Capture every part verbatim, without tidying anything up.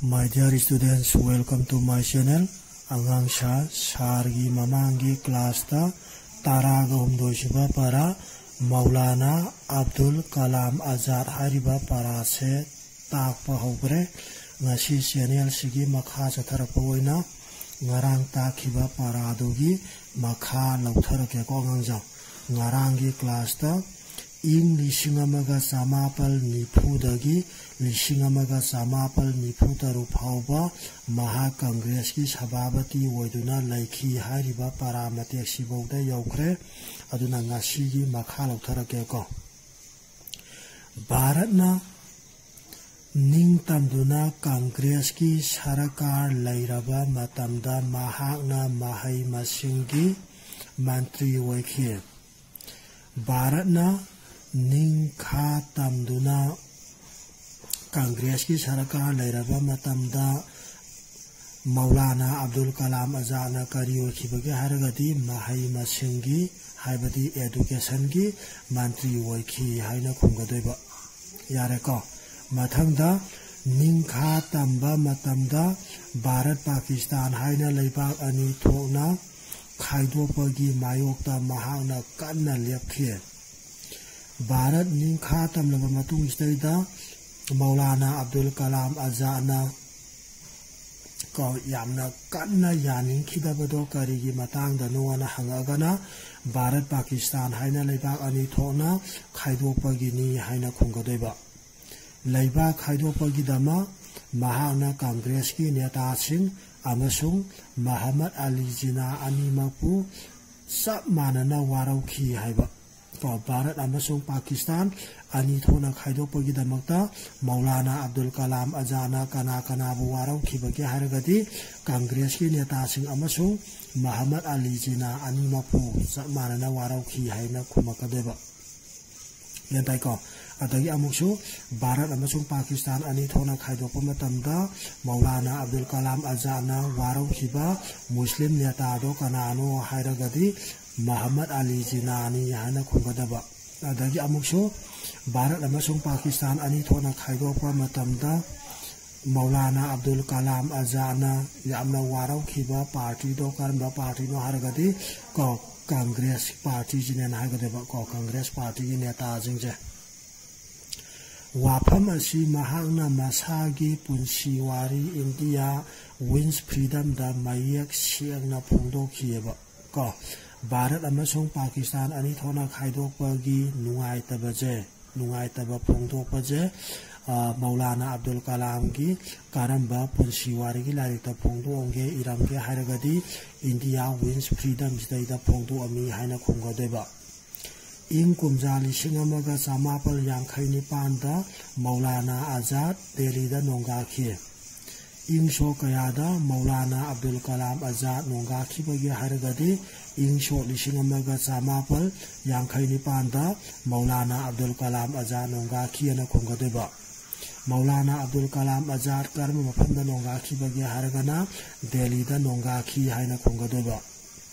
My dear students, welcome to my channel. ꯑꯉꯥꯡ ꯁꯥ ꯁꯥꯔꯒꯤ ꯃꯃꯥꯡꯒꯤ ꯀ꯭ꯂꯥꯁꯇ ꯇꯔꯥꯒ ꯍꯨꯝꯗꯣꯏ ꯁꯨꯕ ꯄꯔꯥ ꯃꯧꯂꯥꯅꯥ ꯑꯕꯗꯨꯜ ꯀꯂꯥꯝ ꯑꯖꯥꯗ ꯍꯥꯏꯔꯤꯕ ꯄꯔꯥꯁꯦ ꯇꯥꯛꯄ ꯍꯧꯈ꯭ꯔꯦ꯫ ꯉꯁꯤ ꯆꯦꯅꯦꯜꯁꯤꯒꯤ ꯃꯈꯥ ꯆꯠꯊꯔꯛꯄ ꯑꯣꯏꯅ ꯉꯔꯥꯡ ꯇꯥꯛꯈꯤꯕ ꯄꯔꯥꯗꯨꯒꯤ ꯃꯈꯥ ꯂꯧꯊꯔꯛꯀꯦꯀꯣ ꯑꯉꯥꯡꯁꯥ꯫ ꯉꯔꯥꯡꯒꯤ ꯀ꯭ꯂꯥꯁꯇ ꯏꯪ ꯂꯤꯁꯤꯡ ꯑꯃꯒ ꯆꯃꯥꯄꯜ ꯅꯤꯐꯨꯗꯒꯤ ꯂꯤꯁꯤꯡ ꯑꯃꯒ ꯆꯃꯥꯄꯜ ꯅꯤꯐꯨ ꯇꯔꯨꯛ ꯐꯥꯎꯕ ꯃꯍꯥꯛ ꯀꯪꯒ꯭ꯔꯦꯁꯀꯤ ꯁꯚꯥꯄꯇꯤ ꯑꯣꯏꯗꯨꯅ ꯂꯩꯈꯤ ꯍꯥꯏꯔꯤꯕ ꯄꯔꯥ ꯃꯇꯦꯛꯁꯤꯐꯥꯎꯗ ꯌꯧꯈ꯭ꯔꯦ꯫ ꯑꯗꯨꯅ ꯉꯁꯤꯒꯤ ꯃꯈꯥ ꯂꯧꯊꯔꯛꯀꯦꯀꯣ꯫ ꯚꯥꯔꯠꯅ ꯅꯤꯡꯇꯝꯗꯨꯅ ꯀꯪꯒ꯭ꯔꯦꯁꯀꯤ ꯁꯔꯀꯥꯔ ꯂꯩꯔꯕ ꯃꯇꯝꯗ ꯃꯍꯥꯛꯅ ꯃꯍꯩ ꯃꯁꯤꯡꯒꯤ ꯃꯟꯇ꯭ꯔꯤ ꯑꯣꯏꯈꯤ꯫ ꯚꯥꯔꯠꯅ ꯅꯤꯡꯈꯥ ꯇꯝꯗꯨꯅ ꯀꯪꯒ꯭ꯔꯦꯁꯀꯤ ꯁꯔꯀꯥꯔ ꯂꯩꯔꯕ ꯃꯇꯝꯗ ꯃꯧꯂꯥꯅꯥ ꯑꯕꯗꯨꯜ ꯀꯂꯥꯝ ꯑꯖꯥꯗꯅ ꯀꯔꯤ ꯑꯣꯏꯈꯤꯕꯒꯦ ꯍꯥꯏꯔꯒꯗꯤ ꯃꯍꯩ ꯃꯁꯤꯡꯒꯤ, ꯍꯥꯏꯕꯗꯤ educationꯒꯤ ꯃꯟꯇ꯭ꯔꯤ ꯑꯣꯏꯈꯤ ꯍꯥꯏꯅ ꯈꯨꯝꯒꯗꯣꯏꯕ꯫ ꯌꯥꯔꯦꯀꯣ꯫ ꯃꯊꯪꯗ ꯅꯤꯡꯈꯥ ꯇꯝꯕ ꯃꯇꯝꯗ ꯚꯥꯔꯠ ꯄꯥꯀꯤꯁꯇꯥꯟ ꯍꯥꯏꯅ ꯂꯩꯕꯥꯛ ꯑꯅꯤ ꯊꯣꯛꯅ ꯈꯥꯏꯗꯣꯛꯄꯒꯤ ꯃꯥꯌꯣꯛꯇ ꯃꯍꯥꯛꯅ ꯀꯟꯅ ꯂꯦꯞꯈꯤ꯫ ꯚꯥꯔꯠ ꯅꯤꯡꯈꯥ ꯇꯝꯂꯕ ꯃꯇꯨꯡꯁꯤꯗꯩꯗ ꯃꯧꯂꯥꯅꯥ ꯑꯕꯗꯨꯜ ꯀꯂꯥꯝ ꯑꯖꯥꯗꯅ ꯀꯣ ꯌꯥꯝꯅ ꯀꯟꯅ ꯌꯥꯅꯤꯡꯈꯤꯗꯕꯗꯣ ꯀꯔꯤꯒꯤ ꯃꯇꯥꯡꯗꯅꯣꯅ ꯍꯪꯉꯛꯑꯒꯅ ꯚꯥꯔꯠ ꯄꯥꯀꯤꯁꯇꯥꯟ ꯍꯥꯏꯅ ꯂꯩꯕꯥꯛ ꯑꯅꯤ ꯊꯣꯛꯅ ꯈꯥꯏꯗꯣꯛꯄꯒꯤꯅꯤ ꯍꯥꯏꯅ ꯈꯨꯝꯒꯗꯣꯏꯕ꯫ ꯂꯩꯕꯥꯛ ꯈꯥꯏꯗꯣꯛꯄꯒꯤꯗꯃꯛ ꯃꯍꯥꯛꯅ ꯀꯪꯒ꯭ꯔꯦꯁꯀꯤ ꯅꯦꯇꯥꯁꯤꯡ ꯑꯃꯁꯨꯡ ꯃꯍꯃꯗ ꯑꯂꯤ ꯖꯤꯅꯥ ꯑꯅꯤꯃꯛꯄꯨ ꯆꯞ ꯃꯥꯟꯅꯅ ꯋꯥꯔꯧꯈꯤ ꯍꯥꯏꯕ꯫ ꯀꯣ, ꯚꯥꯔꯠ ꯑꯃꯁꯨꯡ ꯄꯥꯀꯤꯁꯇꯥꯟ ꯑꯅꯤ ꯊꯣꯛꯅ ꯈꯥꯏꯗꯣꯛꯄꯒꯤꯗꯃꯛꯇ ꯃꯧꯂꯥꯅꯥ ꯑꯕꯗꯨꯜ ꯀꯂꯥꯝ ꯑꯖꯥꯗꯅ ꯀꯅꯥ ꯀꯅꯥꯕꯨ ꯋꯥꯔꯧꯈꯤꯕꯒꯦ ꯍꯥꯏꯔꯒꯗꯤ ꯀꯪꯒ꯭ꯔꯦꯁꯀꯤ ꯅꯦꯇꯥꯁꯤꯡ ꯑꯃꯁꯨꯡ ꯃꯍꯃꯗ ꯑꯂꯤ ꯖꯤꯅꯥ ꯑꯅꯤꯃꯛꯄꯨ ꯆꯞ ꯃꯥꯟꯅꯅ ꯋꯥꯔꯧꯈꯤ ꯍꯥꯏꯅ ꯈꯨꯝꯃꯛꯀꯗꯣꯏꯕ꯫ ꯒ꯭ꯌꯥꯟ ꯇꯥꯏꯀꯣ? ꯑꯗꯒꯤ ꯑꯃꯨꯛꯁꯨ ꯚꯥꯔꯠ ꯑꯃꯁꯨꯡ ꯄꯥꯀꯤꯁꯇꯥꯟ ꯑꯅꯤ ꯊꯣꯛꯅ ꯈꯥꯏꯗꯣꯛꯄ ꯃꯇꯝꯗ ꯃꯧꯂꯥꯅꯥ ꯑꯕꯗꯨꯜ ꯀꯂꯥꯝ ꯑꯖꯥꯗꯅ ꯋꯥꯔꯧꯈꯤꯕ ꯃꯨꯁꯂꯤꯝ ꯅꯦꯇꯥꯗꯣ ꯀꯅꯥꯅꯣ ꯍꯥꯏꯔꯒꯗꯤ ꯃꯍꯃꯗ ꯑꯂꯤ ꯖꯤꯅꯥꯅꯤ ꯍꯥꯏꯅ ꯈꯨꯝꯒꯗꯕ꯫ ꯑꯗꯒꯤ ꯑꯃꯨꯛꯁꯨ ꯚꯥꯔꯠ ꯑꯃꯁꯨꯡ ꯄꯥꯀꯤꯁꯇꯥꯟ ꯑꯅꯤ ꯊꯣꯛꯅ ꯈꯥꯏꯗꯣꯛꯄ ꯃꯇꯝꯗ ꯃꯧꯂꯥꯅꯥ ꯑꯕꯗꯨꯜ ꯀꯂꯥꯝ ꯑꯖꯥꯗꯅ ꯌꯥꯝꯅ ꯋꯥꯔꯧꯈꯤꯕ ꯄꯥꯔꯇꯤꯗꯣ ꯀꯔꯝꯕ ꯄꯥꯔꯇꯤꯅꯣ ꯍꯥꯏꯔꯒꯗꯤ ꯀꯣ, ꯀꯪꯒ꯭ꯔꯦꯁ ꯄꯥꯔꯇꯤꯁꯤꯅꯦꯅ ꯍꯥꯏꯒꯗꯕ ꯀꯣ, ꯀꯪꯒ꯭ꯔꯦꯁ ꯄꯥꯔꯇꯤꯒꯤ ꯅꯦꯇꯥꯁꯤꯡꯁꯦ꯫ ꯋꯥꯐꯝ ꯑꯁꯤ ꯃꯍꯥꯛꯅ ꯃꯁꯥꯒꯤ ꯄꯨꯟꯁꯤ ꯋꯥꯔꯤ India Wins Freedom ꯗ ꯃꯌꯦꯛ ꯁꯦꯡꯅ ꯐꯣꯡꯗꯣꯛꯈꯤꯑꯕ ꯀꯣ꯫ ꯚꯥꯔꯠ ꯑꯃꯁꯨꯡ ꯄꯥꯀꯤꯁꯇꯥꯟ ꯑꯅꯤ ꯊꯣꯛꯅ ꯈꯥꯏꯗꯣꯛꯄꯒꯤ ꯅꯨꯡꯉꯥꯏꯇꯕꯁꯦ, ꯅꯨꯡꯉꯥꯏꯇꯕ ꯐꯣꯡꯗꯣꯛꯄꯁꯦ, ꯑ, ꯃꯧꯂꯥꯅꯥ ꯑꯕꯗꯨꯜ ꯀꯂꯥꯝꯒꯤ ꯀꯔꯝꯕ ꯄꯨꯟꯁꯤ ꯋꯥꯔꯤꯒꯤ ꯂꯥꯏꯔꯤꯛꯇ ꯐꯣꯡꯗꯣꯛꯑꯝꯒꯦ, ꯏꯔꯝꯒꯦ ꯍꯥꯏꯔꯒꯗꯤ India Wins Freedom ꯁꯤꯗꯩꯗ ꯐꯣꯡꯗꯣꯛꯑꯝꯃꯤ ꯍꯥꯏꯅ ꯈꯨꯝꯒꯗꯣꯏꯕ꯫ ꯏꯪ ꯀꯨꯝꯖꯥ ꯂꯤꯁꯤꯡ ꯑꯃꯒ ꯆꯃꯥꯄꯜ ꯌꯥꯡꯈꯩ ꯅꯤꯄꯥꯟꯗ ꯃꯧꯂꯥꯅꯥ ꯑꯖꯥꯗ ꯗꯦꯜꯂꯤꯗ ꯅꯣꯡꯒꯥꯈꯤ꯫ ꯏꯪ ꯁꯣꯛ ꯀꯌꯥꯗ ꯃꯧꯂꯥꯅꯥ ꯑꯕꯗꯨꯜ ꯀꯂꯥꯝ ꯑꯖꯥꯗ ꯅꯣꯡꯒꯥꯈꯤꯕꯒꯦ ꯍꯥꯏꯔꯒꯗꯤ ꯏꯪ ꯁꯣꯛ ꯂꯤꯁꯤꯡ ꯑꯃꯒ ꯆꯃꯥꯄꯜ ꯌꯥꯡꯈꯩ ꯅꯤꯄꯥꯟꯗ ꯃꯧꯂꯥꯅꯥ ꯑꯕꯗꯨꯜ ꯀꯂꯥꯝ ꯑꯖꯥꯗ ꯅꯣꯡꯒꯥꯈꯤꯑꯅ ꯈꯨꯝꯒꯗꯣꯏꯕ꯫ ꯃꯧꯂꯥꯅꯥ ꯑꯕꯗꯨꯜ ꯀꯂꯥꯝ ꯑꯖꯥꯗ ꯀꯔꯝꯕ ꯃꯐꯝꯗ ꯅꯣꯡꯒꯥꯈꯤꯕꯒꯦ ꯍꯥꯏꯔꯒꯅ ꯗꯦꯜꯂꯤꯗ ꯅꯣꯡꯒꯥꯈꯤ ꯍꯥꯏꯅ ꯈꯨꯝꯒꯗꯣꯏꯕ꯫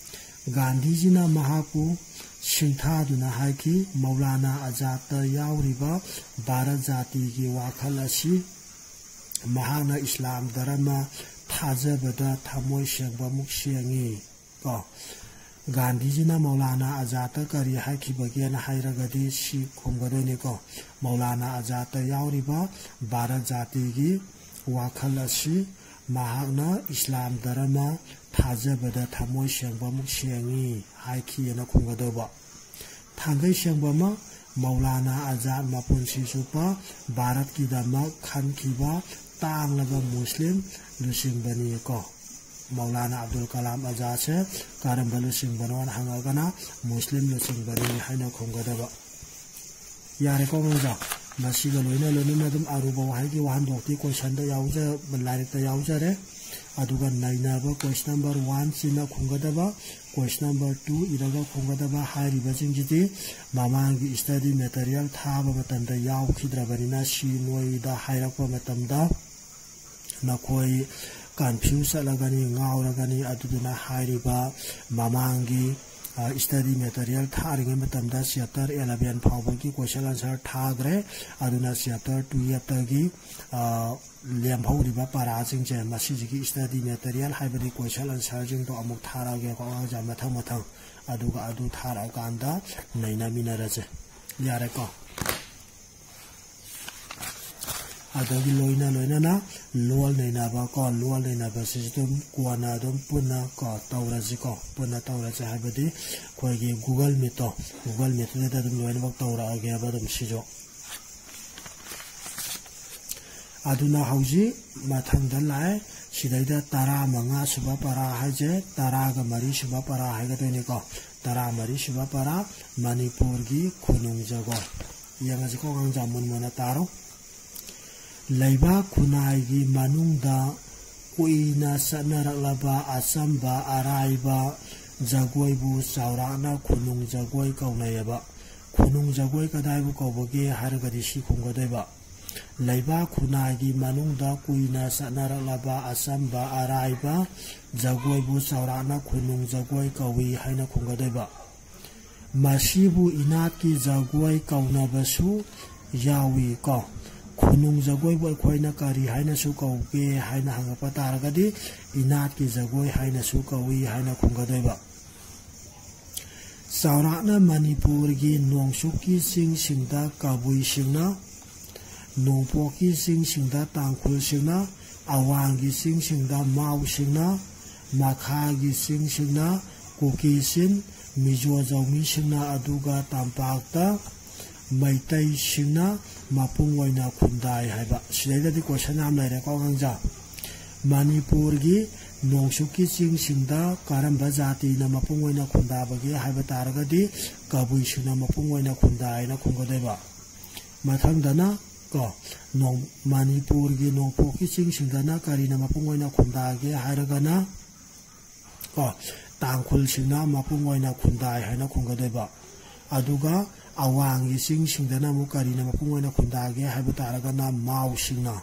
ꯒꯥꯟꯙꯤꯖꯤꯅ ꯃꯍꯥꯛꯄꯨ ꯁꯤꯡꯊꯥꯗꯨꯅ ꯍꯥꯏꯈꯤ, ꯃꯧꯂꯥꯅꯥ ꯑꯖꯥꯗꯇ ꯌꯥꯎꯔꯤꯕ ꯚꯥꯔꯠ ꯖꯥꯇꯤꯒꯤ ꯋꯥꯈꯜ ꯑꯁꯤ ꯃꯍꯥꯛꯅ ꯏꯁꯂꯥꯝ ꯙꯔꯃ ꯊꯥꯖꯕꯗ ꯊꯃꯣꯏ ꯁꯦꯡꯕꯃꯨꯛ ꯁꯦꯡꯏ꯫ ꯀꯣ, ꯒꯥꯟꯙꯤꯖꯤꯅ ꯃꯧꯂꯥꯅꯥ ꯑꯖꯥꯗꯇ ꯀꯔꯤ ꯍꯥꯏꯈꯤꯕꯒꯦꯅ ꯍꯥꯏꯔꯒꯗꯤ ꯁꯤ ꯈꯨꯝꯒꯗꯣꯏꯅꯤꯀꯣ꯫ ꯃꯧꯂꯥꯅꯥ ꯑꯖꯥꯗꯇ ꯌꯥꯎꯔꯤꯕ ꯚꯥꯔꯠ ꯖꯥꯇꯤꯒꯤ ꯋꯥꯈꯜ ꯑꯁꯤ ꯃꯍꯥꯛꯅ ꯏꯁꯂꯥꯝ ꯙꯔꯃ ꯊꯥꯖꯕꯗ ꯊꯃꯣꯏ ꯁꯦꯡꯕꯃꯨꯛ ꯁꯦꯡꯏ ꯍꯥꯏꯈꯤꯑꯅ ꯈꯨꯝꯒꯗꯧꯕ꯫ ꯊꯥꯡꯒꯩ ꯁꯦꯡꯕꯃ ꯃꯧꯂꯥꯅꯥ ꯑꯖꯥꯗ ꯃꯄꯨꯟꯁꯤ ꯆꯨꯞꯄ ꯚꯥꯔꯠꯀꯤꯗꯃꯛ ꯈꯟꯈꯤꯕ ꯇꯥꯡꯂꯕ ꯃꯨꯁꯂꯤꯝ ꯂꯨꯆꯤꯡꯕꯅꯤ ꯀꯣ꯫ ꯃꯧꯂꯥꯅꯥ ꯑꯕꯗꯨꯜ ꯀꯂꯥꯝ ꯑꯖꯥꯗꯁꯦ ꯀꯔꯝꯕ ꯂꯨꯆꯤꯡꯕꯅꯣꯅ ꯍꯪꯉꯒꯅ ꯃꯨꯁꯂꯤꯝ ꯂꯨꯆꯤꯡꯕꯅꯤ ꯍꯥꯏꯅ ꯈꯨꯝꯒꯗꯕ꯫ ꯌꯥꯔꯦꯀꯣ ꯑꯉꯥꯡꯖꯥ? ꯃꯁꯤꯒ ꯂꯣꯏꯅ ꯂꯣꯏꯅꯅ ꯑꯗꯨꯝ ꯑꯔꯨꯕ ꯋꯥꯍꯩꯒꯤ ꯋꯥꯍꯟꯊꯣꯛꯇꯤ ꯀꯣꯏꯁꯟꯗ ꯌꯥꯎꯖ-, ꯂꯥꯏꯔꯤꯛꯇ ꯌꯥꯎꯖꯔꯦ꯫ ꯑꯗꯨꯒ ꯅꯩꯅꯕ ꯀꯣꯏꯁꯟ ꯅꯝꯕꯔ ꯋꯥꯟꯁꯤꯅ ꯈꯨꯝꯒꯗꯕ, ꯀꯣꯏꯁꯟ ꯅꯝꯕꯔ ꯇꯨ ꯏꯔꯒ ꯈꯨꯝꯒꯗꯕ ꯍꯥꯏꯔꯤꯕꯁꯤꯡꯁꯤꯗꯤ ꯃꯃꯥꯡꯒꯤ ꯁ꯭ꯇꯗꯤ ꯃꯦꯇꯔꯤꯌꯦꯜ ꯊꯥꯕ ꯃꯇꯝꯗ ꯌꯥꯎꯈꯤꯗ꯭ꯔꯕꯅꯤꯅ ꯁꯤ ꯅꯣꯏꯗ ꯍꯥꯏꯔꯛꯄ ꯃꯇꯝꯗ ꯅꯈꯣꯏ ꯀꯟꯐ꯭ꯌꯨꯁ ꯆꯠꯂꯒꯅꯤ, ꯉꯥꯎꯔꯒꯅꯤ꯫ ꯑꯗꯨꯗꯨꯅ ꯍꯥꯏꯔꯤꯕ ꯃꯃꯥꯡꯒꯤ ꯁ꯭ꯇꯗꯤ ꯃꯦꯇꯔꯤꯌꯦꯜ ꯊꯥꯔꯤꯉꯩ ꯃꯇꯝꯗ ꯆꯦꯞꯇꯔ ꯑꯦꯂꯚꯦꯟ ꯐꯥꯎꯕꯒꯤ ꯀꯣꯏꯁꯟ ꯑꯟꯁꯔ ꯊꯥꯈ꯭ꯔꯦ꯫ ꯑꯗꯨꯅ ꯆꯦꯞꯇꯔ ꯇꯨꯌꯦꯜꯞꯇꯒꯤ ꯂꯦꯝꯍꯧꯔꯤꯕ ꯄꯔꯥꯁꯤꯡꯁꯦ, ꯃꯁꯤꯁꯤꯒꯤ ꯁ꯭ꯇꯗꯤ ꯃꯦꯇꯔꯤꯌꯦꯜ ꯍꯥꯏꯕꯗꯤ ꯀꯣꯏꯁꯟ ꯑꯟꯁꯔꯁꯤꯡꯗꯣ ꯑꯃꯨꯛ ꯊꯥꯔꯛꯑꯒꯦꯀꯣ ꯑꯉꯥꯡꯁꯦ, ꯃꯊꯪ ꯃꯊꯪ꯫ ꯑꯗꯨꯒ ꯑꯗꯨ ꯊꯥꯔꯛꯑꯀꯥꯟꯗ ꯅꯩꯅꯃꯤꯟꯅꯔꯁꯦ꯫ ꯌꯥꯔꯦꯀꯣ? ꯑꯗꯒꯤ ꯂꯣꯏꯅ ꯂꯣꯏꯅꯅ ꯂꯣꯜ ꯅꯩꯅꯕ ꯀꯣ, ꯂꯣꯜ ꯅꯩꯅꯕꯁꯤꯁꯨ ꯑꯗꯨꯝ ꯀꯣꯟꯅ ꯑꯗꯨꯝ ꯄꯨꯟꯅ ꯀꯣ ꯇꯧꯔꯁꯤꯀꯣ, ꯄꯨꯟꯅ ꯇꯧꯔꯁꯦ꯫ ꯍꯥꯏꯕꯗꯤ ꯑꯩꯈꯣꯏꯒꯤ ꯒꯨꯒꯜ ꯃꯤꯠꯇꯣ, ꯒꯨꯒꯜ ꯃꯤꯠꯇꯨꯗ ꯑꯗꯨꯝ ꯂꯣꯏꯅꯃꯛ ꯇꯧꯔꯛꯑꯒꯦꯕ ꯑꯗꯨꯝ ꯁꯤꯁꯨ꯫ ꯑꯗꯨꯅ ꯍꯧꯖꯤꯛ ꯃꯊꯪꯗ ꯂꯥꯛꯑꯦ꯫ ꯁꯤꯗꯩꯗ ꯇꯔꯥꯃꯉꯥ ꯁꯨꯕ ꯄꯔꯥ ꯍꯥꯏꯁꯦ, ꯇꯔꯥꯒ ꯃꯔꯤ ꯁꯨꯕ ꯄꯔꯥ ꯍꯥꯏꯒꯗꯣꯏꯅꯤꯀꯣ꯫ ꯇꯔꯥꯃꯔꯤ ꯁꯨꯕ ꯄꯔꯥ, ꯃꯅꯤꯄꯨꯔꯒꯤ ꯈꯨꯅꯨꯡ ꯖꯒꯣꯏ꯫ ꯌꯦꯡꯉꯁꯤꯀꯣ ꯑꯉꯥꯡꯁꯥ, ꯃꯨꯟ ꯃꯨꯟꯅ ꯇꯥꯔꯣ꯫ ꯂꯩꯕꯥꯛ ꯈꯨꯟꯅꯥꯏꯒꯤ ꯃꯅꯨꯡꯗ ꯀꯨꯏꯅ ꯆꯠꯅꯔꯛꯂꯕ ꯑꯆꯝꯕ ꯑꯔꯥꯏꯕ ꯖꯒꯣꯏꯕꯨ ꯆꯥꯎꯔꯥꯛꯅ ꯈꯨꯅꯨꯡ ꯖꯒꯣꯏ ꯀꯧꯅꯩꯌꯦꯕ꯫ ꯈꯨꯅꯨꯡ ꯖꯒꯣꯏ ꯀꯗꯥꯏꯕꯨ ꯀꯧꯕꯒꯦ ꯍꯥꯏꯔꯒꯗꯤ ꯁꯤ ꯈꯨꯝꯒꯗꯣꯏꯕ꯫ ꯂꯩꯕꯥꯛ ꯈꯨꯟꯅꯥꯏꯒꯤ ꯃꯅꯨꯡꯗ ꯀꯨꯏꯅ ꯆꯠꯅꯔꯛꯂꯕ ꯑꯆꯝꯕ ꯑꯔꯥꯏꯕ ꯖꯒꯣꯏꯕꯨ ꯆꯥꯎꯔꯥꯛꯅ ꯈꯨꯅꯨꯡ ꯖꯒꯣꯏ ꯀꯧꯏ ꯍꯥꯏꯅ ꯈꯨꯝꯒꯗꯣꯏꯕ꯫ ꯃꯁꯤꯕꯨ ꯏꯅꯥꯠꯀꯤ ꯖꯒꯣꯏ ꯀꯧꯅꯕꯁꯨ ꯌꯥꯎꯏ ꯀꯣ꯫ ꯈꯨꯅꯨꯡ ꯖꯒꯣꯏꯕꯨ ꯑꯩꯈꯣꯏꯅ ꯀꯔꯤ ꯍꯥꯏꯅꯁꯨ ꯀꯧꯒꯦ ꯍꯥꯏꯅ ꯍꯪꯉꯛꯄ ꯇꯥꯔꯒꯗꯤ, ꯏꯅꯥꯠꯀꯤ ꯖꯒꯣꯏ ꯍꯥꯏꯅꯁꯨ ꯀꯧꯏ ꯍꯥꯏꯅ ꯈꯨꯝꯒꯗꯣꯏꯕ꯫ ꯆꯥꯎꯔꯥꯛꯅ ꯃꯅꯤꯄꯨꯔꯒꯤ ꯅꯣꯡꯆꯨꯞꯀꯤ ꯆꯤꯡꯁꯤꯡꯗ ꯀꯕꯨꯏꯁꯤꯡꯅ, ꯅꯣꯡꯄꯣꯛꯀꯤ ꯆꯤꯡꯁꯤꯡꯗ ꯇꯥꯡꯈꯨꯜꯁꯤꯡꯅ, ꯑꯋꯥꯡꯒꯤ ꯆꯤꯡꯁꯤꯡꯗ ꯃꯥꯎꯁꯤꯡꯅ, ꯃꯈꯥꯒꯤ ꯆꯤꯡꯁꯤꯡꯅ ꯀꯨꯀꯤꯁꯤꯡ, ꯃꯤꯖꯣ ꯖꯧꯃꯤꯁꯤꯡꯅ, ꯑꯗꯨꯒ ꯇꯝꯄꯥꯛꯇ ꯃꯩꯇꯩꯁꯤꯡꯅ ꯃꯄꯨꯡ ꯑꯣꯏꯅ ꯈꯨꯟꯗꯥꯏ ꯍꯥꯏꯕ꯫ ꯁꯤꯗꯩꯗꯗꯤ ꯀꯣꯏꯁꯟ ꯌꯥꯝ ꯂꯩꯔꯦꯀꯣ ꯑꯉꯥꯡꯖꯥ꯫ ꯃꯅꯤꯄꯨꯔꯒꯤ ꯅꯣꯡꯆꯨꯞꯀꯤ ꯆꯤꯡꯁꯤꯡꯗ ꯀꯔꯝꯕ ꯖꯥꯇꯤꯅ ꯃꯄꯨꯡ ꯑꯣꯏꯅ ꯈꯨꯟꯗꯥꯕꯒꯦ ꯍꯥꯏꯕ ꯇꯥꯔꯒꯗꯤ, ꯀꯕꯨꯏꯁꯤꯡꯅ ꯃꯄꯨꯡ ꯑꯣꯏꯅ ꯈꯨꯟꯗꯥꯏꯅ ꯈꯨꯝꯒꯗꯣꯏꯕ꯫ ꯃꯊꯪꯗꯅ ꯀꯣ, ꯅꯣꯡ-, ꯃꯅꯤꯄꯨꯔꯒꯤ ꯅꯣꯡꯄꯣꯛꯀꯤ ꯆꯤꯡꯁꯤꯡꯗꯅ ꯀꯔꯤꯅ ꯃꯄꯨꯡ ꯑꯣꯏꯅ ꯈꯨꯟꯗꯥꯒꯦ ꯍꯥꯏꯔꯒꯅ ꯀꯣ, ꯇꯥꯡꯈꯨꯜꯁꯤꯡꯅ ꯃꯄꯨꯡ ꯑꯣꯏꯅ ꯈꯨꯟꯗꯥꯏ ꯍꯥꯏꯅ ꯈꯨꯝꯒꯗꯣꯏꯕ꯫ ꯑꯗꯨꯒ ꯑꯋꯥꯡꯒꯤ ꯆꯤꯡꯁꯤꯡꯗꯅ ꯑꯃꯨꯛ ꯀꯔꯤꯅ ꯃꯄꯨꯡ ꯑꯣꯏꯅ ꯈꯨꯟꯗꯥꯒꯦ ꯍꯥꯏꯕ ꯇꯥꯔꯒꯅ ꯃꯥꯎꯁꯤꯡꯅ꯫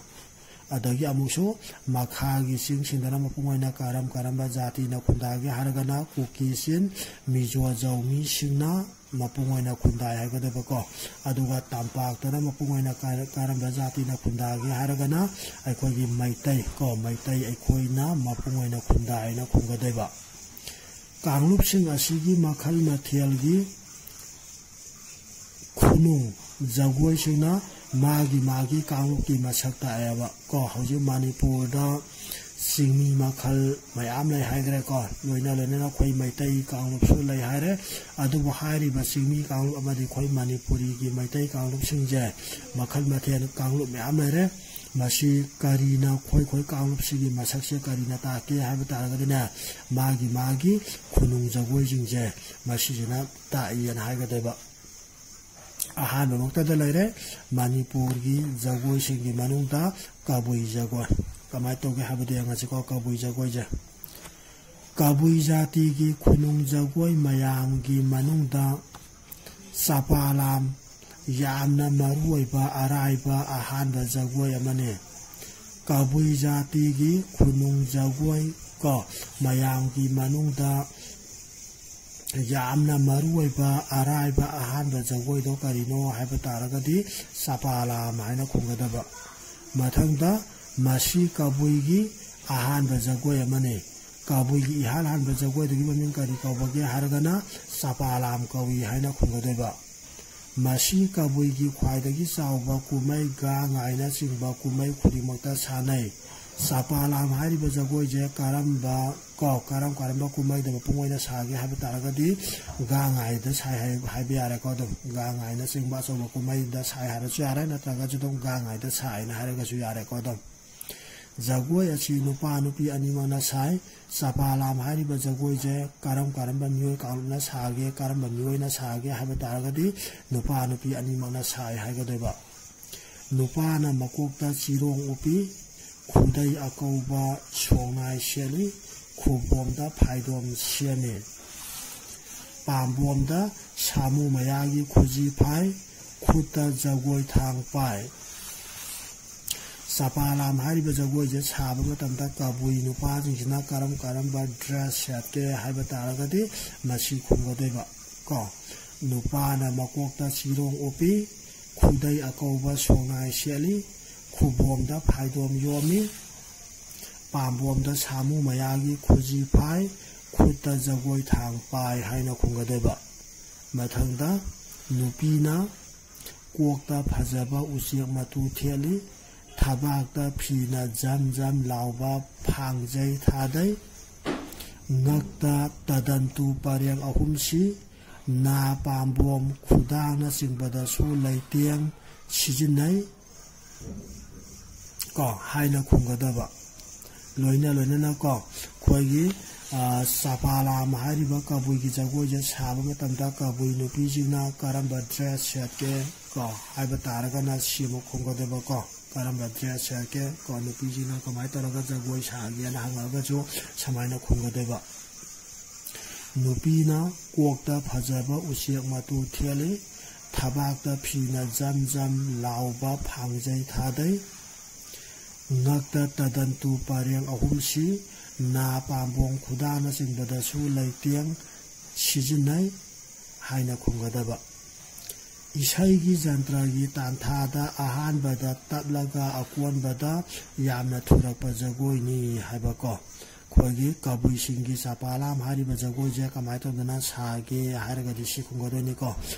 ꯑꯗꯒꯤ ꯑꯃꯨꯛꯁꯨ ꯃꯈꯥꯒꯤ ꯆꯤꯡꯁꯤꯡꯗꯅ ꯃꯄꯨꯡ ꯑꯣꯏꯅ ꯀꯔꯝ ꯀꯔꯝꯕ ꯖꯥꯇꯤꯅ ꯈꯨꯟꯗꯥꯒꯦ ꯍꯥꯏꯔꯒꯅ ꯀꯨꯀꯤ ꯆꯤꯟ, ꯃꯤꯖꯣ ꯖꯧꯃꯤꯁꯤꯡꯅ ꯃꯄꯨꯡ ꯑꯣꯏꯅ ꯈꯨꯟꯗꯥꯏ ꯍꯥꯏꯒꯗꯕꯀꯣ꯫ ꯑꯗꯨꯒ ꯇꯝꯄꯥꯛꯇꯅ ꯃꯄꯨꯡ ꯑꯣꯏꯅ ꯀꯔ-, ꯀꯔꯝꯕ ꯖꯥꯇꯤꯅ ꯈꯨꯟꯗꯥꯒꯦ ꯍꯥꯏꯔꯒꯅ ꯑꯩꯈꯣꯏꯒꯤ ꯃꯩꯇꯩ ꯀꯣ, ꯃꯩꯇꯩ ꯑꯩꯈꯣꯏꯅ ꯃꯄꯨꯡ ꯑꯣꯏꯅ ꯈꯨꯟꯗꯥꯏꯅ ꯈꯨꯝꯒꯗꯣꯏꯕ꯫ ꯀꯥꯡꯂꯨꯞꯁꯤꯡ ꯑꯁꯤꯒꯤ ꯃꯈꯜ ꯃꯊꯦꯜꯒꯤ ꯈꯨꯅꯨꯡ ꯖꯒꯣꯏꯁꯤꯡꯅ ꯃꯥꯒꯤ ꯃꯥꯒꯤ ꯀꯥꯡꯂꯨꯞꯀꯤ ꯃꯁꯛ ꯇꯥꯛꯑꯦꯕ ꯀꯣ꯫ ꯍꯧꯖꯤꯛ ꯃꯅꯤꯄꯨꯔꯗ ꯆꯤꯡꯃꯤ ꯃꯈꯜ ꯃꯌꯥꯝ ꯂꯩ ꯍꯥꯏꯈ꯭ꯔꯦꯀꯣ꯫ ꯂꯣꯏꯅ ꯂꯣꯏꯅꯅ ꯑꯩꯈꯣꯏ ꯃꯩꯇꯩ ꯀꯥꯡꯂꯨꯞꯁꯨ ꯂꯩ ꯍꯥꯏꯔꯦ꯫ ꯑꯗꯨꯕꯨ ꯍꯥꯏꯔꯤꯕ ꯆꯤꯡꯃꯤ ꯀꯥꯡꯂꯨꯞ ꯑꯃꯗꯤ ꯑꯩꯈꯣꯏ ꯃꯅꯤꯄꯨꯔꯤꯒꯤ ꯃꯩꯇꯩ ꯀꯥꯡꯂꯨꯞꯁꯤꯡꯁꯦ ꯃꯈꯜ ꯃꯊꯦꯜ ꯀꯥꯡꯂꯨꯞ ꯃꯌꯥꯝ ꯂꯩꯔꯦ꯫ ꯃꯁꯤ ꯀꯔꯤꯅ ꯑꯩꯈꯣꯏ, ꯑꯩꯈꯣꯏ ꯀꯥꯡꯂꯨꯞꯁꯤꯒꯤ ꯃꯁꯛꯁꯦ ꯀꯔꯤꯅ ꯇꯥꯛꯀꯦ ꯍꯥꯏꯕ ꯇꯥꯔꯒꯗꯤꯅꯦ, ꯃꯥꯒꯤ ꯃꯥꯒꯤ ꯈꯨꯅꯨꯡ ꯖꯒꯣꯏꯁꯤꯡꯁꯦ ꯃꯁꯤꯁꯤꯅ ꯇꯥꯛꯏꯅ ꯍꯥꯏꯒꯗꯣꯏꯕ꯫ ꯑꯍꯥꯟꯕꯃꯛꯇꯗ ꯂꯩꯔꯦ ꯃꯅꯤꯄꯨꯔꯒꯤ ꯖꯒꯣꯏꯁꯤꯡꯒꯤ ꯃꯅꯨꯡꯗ ꯀꯕꯨꯏ ꯖꯒꯣꯏ꯫ ꯀꯃꯥꯏꯅ ꯇꯧꯒꯦ ꯍꯥꯏꯕꯗꯨ ꯌꯦꯡꯉꯁꯤꯀꯣ꯫ ꯀꯕꯨꯏ ꯖꯒꯣꯏꯁꯦ, ꯀꯕꯨꯏ ꯖꯥꯇꯤꯒꯤ ꯈꯨꯅꯨꯡ ꯖꯒꯣꯏ ꯃꯌꯥꯝꯒꯤ ꯃꯅꯨꯡꯗ ꯆꯄꯥꯂꯥꯝ ꯌꯥꯝꯅ ꯃꯔꯨ ꯑꯣꯏꯕ ꯑꯔꯥꯏꯕ ꯑꯍꯥꯟꯕ ꯖꯒꯣꯏ ꯑꯃꯅꯤ꯫ ꯀꯕꯨꯏ ꯖꯥꯇꯤꯒꯤ ꯈꯨꯅꯨꯡ ꯖꯒꯣꯏ ꯀꯣ, ꯃꯌꯥꯝꯒꯤ ꯃꯅꯨꯡꯗ ꯌꯥꯝꯅ ꯃꯔꯨ ꯑꯣꯏꯕ ꯑꯔꯥꯏꯕ ꯑꯍꯥꯟꯕ ꯖꯒꯣꯏꯗꯣ ꯀꯔꯤꯅꯣ ꯍꯥꯏꯕ ꯇꯥꯔꯒꯗꯤ ꯆꯄꯥꯂꯥꯝ ꯍꯥꯏꯅ ꯈꯨꯝꯒꯗꯕ꯫ ꯃꯊꯪꯗ, ꯃꯁꯤ ꯀꯕꯨꯏꯒꯤ ꯑꯍꯥꯟꯕ ꯖꯒꯣꯏ ꯑꯃꯅꯤ꯫ ꯀꯕꯨꯏꯒꯤ ꯏꯍꯥꯟ ꯍꯥꯟꯕ ꯖꯒꯣꯏꯗꯨꯒꯤ ꯃꯃꯤꯡ ꯀꯔꯤ ꯀꯧꯕꯒꯦ ꯍꯥꯏꯔꯒꯅ ꯆꯄꯥꯂꯥꯝ ꯀꯧꯏ ꯍꯥꯏꯅ ꯈꯨꯝꯒꯗꯣꯏꯕ꯫ ꯃꯁꯤ ꯀꯕꯨꯏꯒꯤ ꯈ꯭ꯋꯥꯏꯗꯒꯤ ꯆꯥꯎꯕ ꯀꯨꯝꯍꯩ ꯒꯥꯡ ꯉꯥꯏꯅꯆꯤꯡꯕ ꯀꯨꯝꯍꯩ ꯈꯨꯗꯤꯡꯃꯛꯇ ꯁꯥꯟꯅꯩ꯫ ꯆꯄꯥꯂꯥꯝ ꯍꯥꯏꯔꯤꯕ ꯖꯒꯣꯏꯁꯦ ꯀꯔꯝꯕ ꯀꯣ, ꯀꯔꯝ ꯀꯔꯝꯕ ꯀꯨꯝꯍꯩꯗ ꯃꯄꯨꯡ ꯑꯣꯏꯅ ꯁꯥꯒꯦ ꯍꯥꯏꯕ ꯇꯥꯔꯒꯗꯤ ꯒꯥꯡ ꯉꯥꯏꯗ ꯁꯥꯏ ꯍꯥꯏ-, ꯍꯥꯏꯕ ꯌꯥꯔꯦꯀꯣ꯫ ꯑꯗꯨꯝ ꯒꯥꯡ ꯉꯥꯏꯅꯆꯤꯡꯕ ꯑꯆꯧꯕ ꯀꯨꯝꯍꯩꯗ ꯁꯥꯏ ꯍꯥꯏꯔꯁꯨ ꯌꯥꯔꯦ, ꯅꯠꯇ꯭ꯔꯒꯁꯨ ꯑꯗꯨꯝ ꯒꯥꯡ ꯉꯥꯏꯗ ꯁꯥꯏꯅ ꯍꯥꯏꯔꯒꯁꯨ ꯌꯥꯔꯦꯀꯣ꯫ ꯑꯗꯨꯝ ꯖꯒꯣꯏ ꯑꯁꯤ ꯅꯨꯄꯥ ꯅꯨꯄꯤ ꯑꯅꯤꯃꯛꯅ ꯁꯥꯏ꯫ ꯆꯄꯥꯂꯥꯝ ꯍꯥꯏꯔꯤꯕ ꯖꯒꯣꯏꯁꯦ ꯀꯔꯝ ꯀꯔꯝꯕ ꯃꯤꯑꯣꯏ ꯀꯥꯡꯂꯨꯞꯅ ꯁꯥꯒꯦ, ꯀꯔꯝꯕ ꯃꯤꯑꯣꯏꯅ ꯁꯥꯒꯦ ꯍꯥꯏꯕ ꯇꯥꯔꯒꯗꯤ ꯅꯨꯄꯥ ꯅꯨꯄꯤ ꯑꯅꯤꯃꯛꯅ ꯁꯥꯏ ꯍꯥꯏꯒꯗꯣꯏꯕ꯫ ꯅꯨꯄꯥꯅ ꯃꯀꯣꯛꯇ ꯆꯤꯔꯣꯡ ꯎꯞꯄꯤ, ꯈꯨꯗꯩ ꯑꯀꯧꯕ ꯁꯣꯡꯅꯥꯏ ꯁꯦꯠꯂꯤ, ꯈꯨꯕꯣꯝꯗ ꯐꯥꯏꯗꯣꯝ ꯁꯦꯝꯃꯤ꯫ ꯄꯥꯝꯕꯣꯝꯗ ꯁꯥꯃꯨ ꯃꯌꯥꯒꯤ ꯈꯨꯖꯤ ꯐꯥꯏ, ꯈꯨꯠꯇ ꯖꯒꯣꯏ ꯊꯥꯡ ꯄꯥꯏ꯫ ꯆꯄꯥꯂꯥꯝ ꯍꯥꯏꯔꯤꯕ ꯖꯒꯣꯏꯁꯦ ꯁꯥꯕ ꯃꯇꯝꯗ ꯀꯕꯨꯏ ꯅꯨꯄꯥꯁꯤꯡꯁꯤꯅ ꯀꯔꯝ ꯀꯔꯝꯕ dress ꯁꯦꯠꯀꯦ ꯍꯥꯏꯕ ꯇꯥꯔꯒꯗꯤ ꯃꯁꯤ ꯈꯨꯝꯒꯗꯣꯏꯕ ꯀꯣ꯫ ꯅꯨꯄꯥꯅ ꯃꯀꯣꯛꯇ ꯆꯤꯔꯣꯡ ꯎꯞꯄꯤ, ꯈꯨꯗꯩ ꯑꯀꯧꯕ ꯁꯣꯡꯅꯥꯏ ꯁꯦꯠꯂꯤ, ꯈꯨꯕꯣꯝꯗ ꯐꯥꯏꯗꯣꯝ ꯌꯣꯝꯃꯤ, ꯄꯥꯝꯕꯣꯝꯗ ꯁꯥꯃꯨ ꯃꯌꯥꯒꯤ ꯈꯨꯖꯤ ꯐꯥꯏ, ꯈꯨꯠꯇ ꯖꯒꯣꯏ ꯊꯥꯡ ꯄꯥꯏ ꯍꯥꯏꯅ ꯈꯨꯝꯒꯗꯣꯏꯕ꯫ ꯃꯊꯪꯗ ꯅꯨꯄꯤꯅ ꯀꯣꯛꯇ ꯐꯖꯕ ꯎꯆꯦꯛ ꯃꯇꯨ ꯊꯦꯠꯂꯤ, ꯊꯕꯥꯛꯇ ꯐꯤꯅ ꯖꯝ ꯖꯝ ꯂꯥꯎꯕ ꯐꯥꯡꯖꯩ ꯊꯥꯗꯩ, ꯉꯛꯇ ꯇꯗꯟꯇꯨ ꯄꯔꯦꯡ ꯑꯍꯨꯝꯁꯤ, ꯅꯥ ꯄꯥꯝꯕꯣꯝ ꯈꯨꯗꯥꯡꯅꯆꯤꯡꯕꯗꯁꯨ ꯂꯩꯇꯦꯡ ꯁꯤꯖꯤꯟꯅꯩ ꯀꯣ ꯍꯥꯏꯅ ꯈꯨꯝꯒꯗꯕ꯫ ꯂꯣꯏꯅ ꯂꯣꯏꯅꯅ ꯀꯣ ꯑꯩꯈꯣꯏꯒꯤ ꯆꯄꯥꯂꯥꯝ ꯍꯥꯏꯔꯤꯕ ꯀꯕꯨꯏꯒꯤ ꯖꯒꯣꯏꯁꯦ ꯁꯥꯕ ꯃꯇꯝꯗ ꯀꯕꯨꯏ ꯅꯨꯄꯤꯁꯤꯡꯅ ꯀꯔꯝꯕ dress ꯁꯦꯠꯀꯦ ꯀꯣ ꯍꯥꯏꯕ ꯇꯥꯔꯒꯅ ꯁꯤ ꯑꯃꯨꯛ ꯈꯨꯝꯒꯗꯕ ꯀꯣ꯫ ꯀꯔꯝꯕ dress ꯁꯦꯠꯀꯦ ꯀꯣ, ꯅꯨꯄꯤꯁꯤꯡꯅ ꯀꯃꯥꯏꯅ ꯇꯧꯔꯒ ꯖꯒꯣꯏ ꯁꯥꯒꯦꯅ ꯍꯪꯉꯒꯁꯨ ꯁꯨꯃꯥꯏꯅ ꯈꯨꯝꯒꯗꯣꯏꯕ꯫ ꯅꯨꯄꯤꯅ ꯀꯣꯛꯇ ꯐꯖꯕ ꯎꯆꯦꯛ ꯃꯇꯨ ꯊꯦꯠꯂꯤ, ꯊꯕꯥꯛꯇ ꯐꯤꯅ ꯖꯝ ꯖꯝ ꯂꯥꯎꯕ ꯐꯥꯡꯖꯩ ꯊꯥꯗꯩ, ꯉꯛꯇ ꯇꯗꯟꯇꯨ ꯄꯔꯦꯡ ꯑꯍꯨꯝꯁꯤ, ꯅꯥ ꯄꯥꯝꯕꯣꯝ ꯈꯨꯗꯥꯡꯅꯆꯤꯡꯕꯗꯁꯨ ꯂꯩꯇꯦꯡ ꯁꯤꯖꯤꯟꯅꯩ ꯍꯥꯏꯅ ꯈꯨꯝꯒꯗꯕ꯫ ꯏꯁꯩꯒꯤ ꯖꯟꯇ꯭ꯔꯒꯤ ꯇꯥꯟꯊꯥꯗ ꯑꯍꯥꯟꯕꯗ ꯇꯞꯂꯒ ꯑꯀꯣꯟꯕꯗ ꯌꯥꯝꯅ ꯊꯨꯔꯛꯄ ꯖꯒꯣꯏꯅꯤ ꯍꯥꯏꯕꯀꯣ꯫ ꯑꯩꯈꯣꯏꯒꯤ ꯀꯕꯨꯏꯁꯤꯡꯒꯤ ꯆꯄꯥꯂꯥꯝ ꯍꯥꯏꯔꯤꯕ ꯖꯒꯣꯏꯁꯦ ꯀꯃꯥꯏꯅ ꯇꯧꯗꯅ ꯁꯥꯒꯦ ꯍꯥꯏꯔꯒꯗꯤ ꯁꯤ ꯈꯨꯝꯒꯗꯣꯏꯅꯤꯀꯣ꯫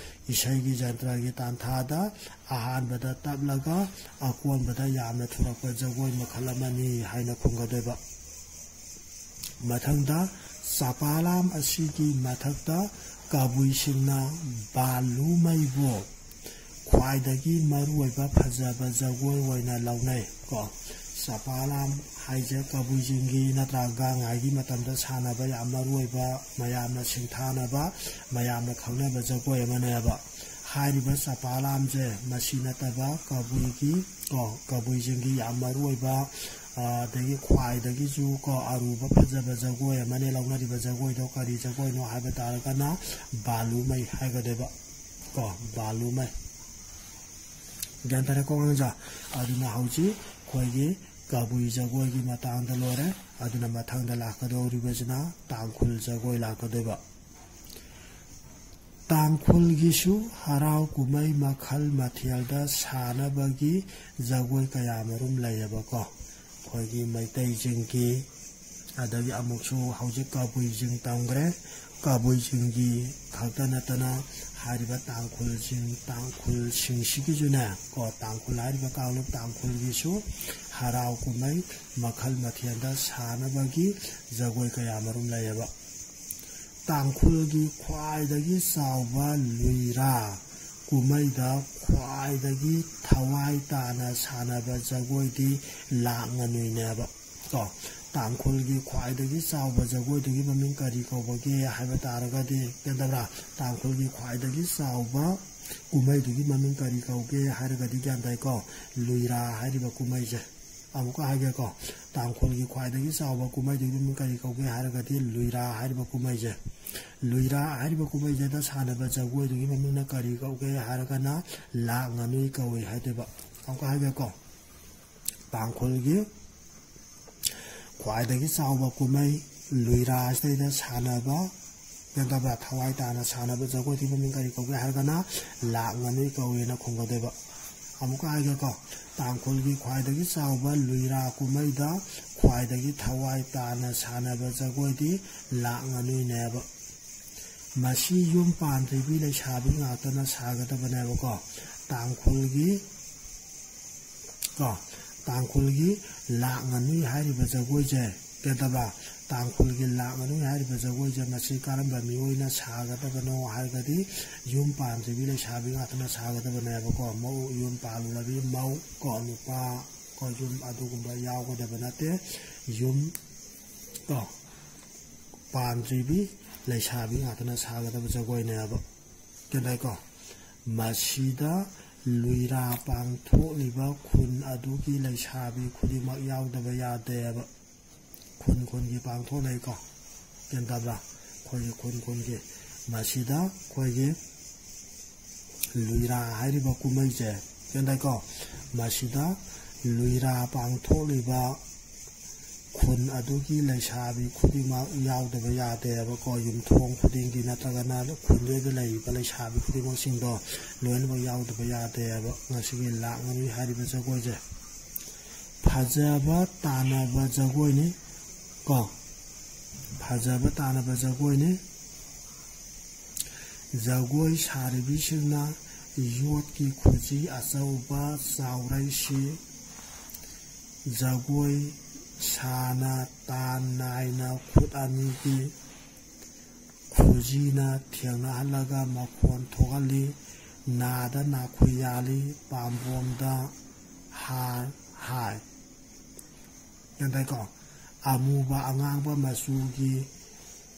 ꯏꯁꯩꯒꯤ ꯖꯟꯇ꯭ꯔꯒꯤ ꯇꯥꯟꯊꯥꯗ ꯑꯍꯥꯟꯕꯗ ꯇꯞꯂꯒ ꯑꯀꯣꯟꯕꯗ ꯌꯥꯝꯅ ꯊꯨꯔꯛꯄ ꯖꯒꯣꯏ ꯃꯈꯜ ꯑꯃꯅꯤ ꯍꯥꯏꯅ ꯈꯨꯝꯒꯗꯣꯏꯕ꯫ ꯃꯊꯪꯗ ꯆꯄꯥꯂꯥꯝ ꯑꯁꯤꯒꯤ ꯃꯊꯛꯇ ꯀꯕꯨꯏꯁꯤꯡꯅ ꯕꯥꯂꯨꯃꯩꯕꯨ ꯈ꯭ꯋꯥꯏꯗꯒꯤ ꯃꯔꯨꯑꯣꯏꯕ ꯐꯖꯕ ꯖꯒꯣꯏ ꯑꯣꯏꯅ ꯂꯧꯅꯩ ꯀꯣ꯫ ꯆꯄꯥꯂꯥꯝ ꯍꯥꯏꯁꯦ ꯀꯕꯨꯏꯁꯤꯡꯒꯤ ꯅꯠꯇ꯭ꯔꯥ ꯒꯥꯡ ꯉꯥꯏꯒꯤ ꯃꯇꯝꯗ ꯁꯥꯟꯅꯕ ꯌꯥꯝ ꯃꯔꯨꯑꯣꯏꯕ, ꯃꯌꯥꯝꯅ ꯁꯤꯡꯊꯥꯅꯕ, ꯃꯌꯥꯝꯅ ꯈꯪꯅꯕ ꯖꯒꯣꯏ ꯑꯃꯅꯦꯕ꯫ ꯍꯥꯏꯔꯤꯕ ꯆꯄꯥꯂꯥꯝꯁꯦ ꯃꯁꯤ ꯅꯠꯇꯕ ꯀꯕꯨꯏꯒꯤ ꯀꯣ, ꯀꯕꯨꯏꯁꯤꯡꯒꯤ ꯌꯥꯝ ꯃꯔꯨꯑꯣꯏꯕ, ꯑ, ꯑꯗꯒꯤ ꯈ꯭ꯋꯥꯏꯗꯒꯤꯁꯨ ꯀꯣ ꯑꯔꯨꯕ ꯐꯖꯕ ꯖꯒꯣꯏ ꯑꯃꯅꯦ꯫ ꯂꯧꯅꯔꯤꯕ ꯖꯒꯣꯏꯗꯣ ꯀꯔꯤ ꯖꯒꯣꯏꯅꯣ ꯍꯥꯏꯕ ꯇꯥꯔꯒꯅ ꯕꯥꯂꯨꯃꯩ ꯍꯥꯏꯒꯗꯣꯏꯕ ꯀꯣ, ꯕꯥꯂꯨꯃꯩ꯫ ꯒ꯭ꯌꯥꯟ ꯇꯥꯔꯦꯀꯣ ꯑꯉꯥꯡꯁꯥ? ꯑꯗꯨꯅ ꯍꯧꯖꯤꯛ ꯑꯩꯈꯣꯏꯒꯤ ꯀꯕꯨꯏ ꯖꯒꯣꯏꯒꯤ ꯃꯇꯥꯡꯗ ꯂꯣꯏꯔꯦ꯫ ꯑꯗꯨꯅ ꯃꯊꯪꯗ ꯂꯥꯛꯀꯗꯧꯔꯤꯕꯁꯤꯅ ꯇꯥꯡꯈꯨꯜ ꯖꯒꯣꯏ ꯂꯥꯛꯀꯗꯣꯏꯕ꯫ ꯇꯥꯡꯈꯨꯜꯒꯤꯁꯨ ꯍꯔꯥꯎ ꯀꯨꯝꯍꯩ ꯃꯈꯜ ꯃꯊꯦꯜꯗ ꯁꯥꯟꯅꯕꯒꯤ ꯖꯒꯣꯏ ꯀꯌꯥ ꯃꯔꯨꯝ ꯂꯩꯌꯦꯕꯀꯣ꯫ ꯑꯩꯈꯣꯏꯒꯤ ꯃꯩꯇꯩꯁꯤꯡꯒꯤ, ꯑꯗꯒꯤ ꯑꯃꯨꯛꯁꯨ ꯍꯧꯖꯤꯛ ꯀꯕꯨꯏꯁꯤꯡ ꯇꯝꯈ꯭ꯔꯦ꯫ ꯀꯕꯨꯏꯁꯤꯡꯒꯤ ꯈꯛꯇ ꯅꯠꯇꯅ ꯍꯥꯏꯔꯤꯕ ꯇꯥꯡꯈꯨꯜꯁꯤꯡ, ꯇꯥꯡꯈꯨꯜꯁꯤꯡꯁꯤꯒꯤꯁꯨꯅꯦ ꯀꯣ, ꯇꯥꯡꯈꯨꯜ ꯍꯥꯏꯔꯤꯕ ꯀꯥꯡꯂꯨꯞ ꯇꯥꯡꯈꯨꯜꯒꯤꯁꯨ ꯍꯔꯥꯎ ꯀꯨꯝꯍꯩ ꯃꯈꯜ ꯃꯊꯦꯜꯗ ꯁꯥꯟꯅꯕꯒꯤ ꯖꯒꯣꯏ ꯀꯌꯥ ꯃꯔꯨꯝ ꯂꯩꯌꯦꯕ꯫ ꯇꯥꯡꯈꯨꯜꯒꯤ ꯈ꯭ꯋꯥꯏꯗꯒꯤ ꯆꯥꯎꯕ ꯂꯨꯏꯔꯥ ꯀꯨꯝꯍꯩꯗ ꯈ꯭ꯋꯥꯏꯗꯒꯤ ꯊꯋꯥꯏ ꯇꯥꯅ ꯁꯥꯟꯅꯕ ꯖꯒꯣꯏꯗꯤ ꯂꯥꯛ ꯉꯥꯅꯨꯏꯅꯦꯕ꯫ ꯀꯣ, ꯇꯥꯡꯈꯨꯜꯒꯤ ꯈ꯭ꯋꯥꯏꯗꯒꯤ ꯆꯥꯎꯕ ꯖꯒꯣꯏꯗꯨꯒꯤ ꯃꯃꯤꯡ ꯀꯔꯤ ꯀꯧꯕꯒꯦ ꯍꯥꯏꯕ ꯇꯥꯔꯒꯗꯤ, ꯒ꯭ꯌꯥꯟ ꯇꯥꯕ꯭ꯔꯥ? ꯇꯥꯡꯈꯨꯜꯒꯤ ꯈ꯭ꯋꯥꯏꯗꯒꯤ ꯆꯥꯎꯕ ꯀꯨꯝꯍꯩꯗꯨꯒꯤ ꯃꯃꯤꯡ ꯀꯔꯤ ꯀꯧꯒꯦ ꯍꯥꯏꯔꯒꯗꯤ, ꯒ꯭ꯌꯥꯟ ꯇꯥꯏꯀꯣ? ꯂꯨꯏꯔꯥ ꯍꯥꯏꯔꯤꯕ ꯀꯨꯝꯍꯩꯁꯦ꯫ ꯑꯃꯨꯛꯀ ꯍꯥꯏꯒꯦꯀꯣ, ꯇꯥꯡꯈꯨꯜꯒꯤ ꯈ꯭ꯋꯥꯏꯗꯒꯤ ꯆꯥꯎꯕ ꯀꯨꯝꯍꯩꯗꯨꯒꯤ ꯃꯃꯤꯡ ꯀꯔꯤ ꯀꯧꯒꯦ ꯍꯥꯏꯔꯒꯗꯤ, ꯂꯨꯏꯔꯥ ꯍꯥꯏꯔꯤꯕ ꯀꯨꯝꯍꯩꯁꯦ꯫ ꯂꯨꯏꯔꯥ ꯍꯥꯏꯔꯤꯕ ꯀꯨꯝꯍꯩꯁꯤꯗ ꯁꯥꯟꯅꯕ ꯖꯒꯣꯏꯗꯨꯒꯤ ꯃꯃꯤꯡꯅ ꯀꯔꯤ ꯀꯧꯒꯦ ꯍꯥꯏꯔꯒꯅ, ꯂꯥꯛ ꯉꯥꯅꯨꯏ ꯀꯧꯏ ꯍꯥꯏꯗꯣꯏꯕ꯫ ꯑꯃꯨꯛꯀ ꯍꯥꯏꯒꯦꯀꯣ, ꯇꯥꯡꯈꯨꯜꯒꯤ ꯈ꯭ꯋꯥꯏꯗꯒꯤ ꯆꯥꯎꯕ ꯀꯨꯝꯍꯩ ꯂꯨꯏꯔꯥ ꯑꯁꯤꯗꯩꯗ ꯁꯥꯟꯅꯕ, ꯒ꯭ꯌꯥꯟ ꯇꯥꯕ꯭ꯔꯥ? ꯊꯋꯥꯏ ꯇꯥꯅ ꯁꯥꯟꯅꯕ ꯖꯒꯣꯏꯗꯨꯒꯤ ꯃꯃꯤꯡ ꯀꯔꯤ ꯀꯧꯒꯦ ꯍꯥꯏꯔꯒꯅ, ꯂꯥꯛ ꯉꯥꯅꯨꯏ ꯀꯧꯏꯅ ꯈꯨꯝꯒꯗꯣꯏꯕ꯫ ꯑꯃꯨꯛꯀ ꯍꯥꯏꯒꯦꯀꯣ, ꯇꯥꯡꯈꯨꯜꯒꯤ ꯈ꯭ꯋꯥꯏꯗꯒꯤ ꯆꯥꯎꯕ ꯂꯨꯏꯔꯥ ꯀꯨꯝꯍꯩꯗ ꯈ꯭ꯋꯥꯏꯗꯒꯤ ꯊꯋꯥꯏ ꯇꯥꯅ ꯁꯥꯟꯅꯕ ꯖꯒꯣꯏꯗꯤ ꯂꯥꯛ ꯉꯥꯅꯨꯏꯅꯦꯕ꯫ ꯃꯁꯤ ꯌꯨꯝ ꯄꯥꯟꯗ꯭ꯔꯤꯕꯤ ꯂꯩꯁꯥꯕꯤ ꯉꯥꯛꯇꯅ ꯁꯥꯒꯗꯕꯅꯦꯕꯀꯣ꯫ ꯇꯥꯡꯈꯨꯜꯒꯤ ꯀꯣ, ꯇꯥꯡꯈꯨꯜꯒꯤ ꯂꯥꯛ ꯉꯥꯅꯨꯏ ꯍꯥꯏꯔꯤꯕ ꯖꯒꯣꯏꯁꯦ, ꯀꯩꯗꯧꯕ? ꯇꯥꯡꯈꯨꯜꯒꯤ ꯂꯥꯛ ꯉꯥꯅꯨꯏ ꯍꯥꯏꯔꯤꯕ ꯖꯒꯣꯏꯁꯦ, ꯃꯁꯤ ꯀꯔꯝꯕ ꯃꯤꯑꯣꯏꯅ ꯁꯥꯒꯗꯕꯅꯣ ꯍꯥꯏꯔꯒꯗꯤ, ꯌꯨꯝ ꯄꯥꯟꯗ꯭ꯔꯤꯕꯤ ꯂꯩꯁꯥꯕꯤ ꯉꯥꯛꯇꯅ ꯁꯥꯒꯗꯕꯅꯦꯕꯀꯣ꯫ ꯃꯧ, ꯌꯨꯝ ꯄꯥꯜꯂꯨꯔꯕꯤ ꯃꯧ ꯀꯣ, ꯅꯨꯄꯥ ꯀꯣ, ꯌꯨꯝ ꯑꯗꯨꯒꯨꯝꯕ ꯌꯥꯎꯒꯗꯕ ꯅꯠꯇꯦ꯫ ꯌꯨꯝ ꯀꯣ, ꯄꯥꯟꯗ꯭ꯔꯤꯕꯤ ꯂꯩꯁꯥꯕꯤ ꯉꯥꯛꯇꯅ ꯁꯥꯒꯗꯕ ꯖꯒꯣꯏꯅꯦꯕ꯫ ꯀꯩꯗꯧꯀꯣ? ꯃꯁꯤꯗ ꯂꯨꯏꯔꯥ ꯄꯥꯡꯊꯣꯛꯂꯤꯕ ꯈꯨꯟ ꯑꯗꯨꯒꯤ ꯂꯩꯁꯥꯕꯤ ꯈꯨꯗꯤꯡꯃꯛ ꯌꯥꯎꯗꯕ ꯌꯥꯗꯦꯕ꯫ ꯈꯨꯟ ꯈꯨꯟꯒꯤ ꯄꯥꯡꯊꯣꯛꯅꯩꯀꯣ꯫ ꯒ꯭ꯌꯥꯟ ꯇꯥꯕ꯭ꯔꯥ? ꯑꯩꯈꯣꯏꯒꯤ ꯈꯨꯟ ꯈꯨꯟꯒꯤ꯫ ꯃꯁꯤꯗ ꯑꯩꯈꯣꯏꯒꯤ ꯂꯨꯏꯔꯥ ꯍꯥꯏꯔꯤꯕ ꯀꯨꯝꯍꯩꯁꯦ, ꯒ꯭ꯌꯥꯟ ꯇꯥꯏꯀꯣ? ꯃꯁꯤꯗ ꯂꯨꯏꯔꯥ ꯄꯥꯡꯊꯣꯛꯂꯤꯕ ꯈꯨꯟ ꯑꯗꯨꯒꯤ ꯂꯩꯁꯥꯕꯤ ꯈꯨꯗꯤꯡꯃꯛ ꯌꯥꯎꯗꯕ ꯌꯥꯗꯦꯕꯀꯣ꯫ ꯌꯨꯝꯊꯣꯡ ꯈꯨꯗꯤꯡꯒꯤ ꯅꯠꯇ꯭ꯔꯒꯅ ꯈꯨꯟꯗꯨꯗ ꯂꯩꯔꯤꯕ ꯂꯩꯁꯥꯕꯤ ꯈꯨꯗꯤꯡꯃꯛꯁꯤꯡꯗꯣ ꯂꯣꯏꯅꯃꯛ ꯌꯥꯎꯗꯕ ꯌꯥꯗꯦꯕ ꯉꯁꯤꯒꯤ ꯂꯥꯛ ꯉꯥꯅꯨꯏ ꯍꯥꯏꯔꯤꯕ ꯖꯒꯣꯏꯁꯦ꯫ ꯐꯖꯕ ꯇꯥꯟꯅꯕ ꯖꯒꯣꯏꯅꯤ ꯀꯣ꯫ ꯐꯖꯕ ꯇꯥꯟꯅꯕ ꯖꯒꯣꯏꯅꯤ꯫ ꯖꯒꯣꯏ ꯁꯥꯔꯤꯕꯤꯁꯤꯡꯅ ꯌꯣꯠꯀꯤ ꯈꯨꯖꯤ ꯑꯆꯧꯕ ꯆꯥꯎꯔꯩꯁꯤ ꯖꯒꯣꯏ ꯁꯥꯅ ꯇꯥꯟ ꯅꯥꯏꯅ ꯈꯨꯠ ꯑꯅꯤꯒꯤ ꯈꯨꯖꯤꯅ ꯊꯦꯡꯅꯍꯜꯂꯒ ꯃꯈꯣꯟ ꯊꯣꯛꯍꯜꯂꯤ꯫ ꯅꯥꯗ ꯅꯥꯈꯨꯏ ꯌꯥꯜꯂꯤ꯫ ꯄꯥꯝꯕꯣꯝꯗ ꯍꯥꯔ ꯍꯥꯏ꯫ ꯒ꯭ꯌꯥꯟ ꯇꯥꯏꯀꯣ? ꯑꯃꯨꯕ ꯑꯉꯥꯡꯕ ꯃꯆꯨꯒꯤ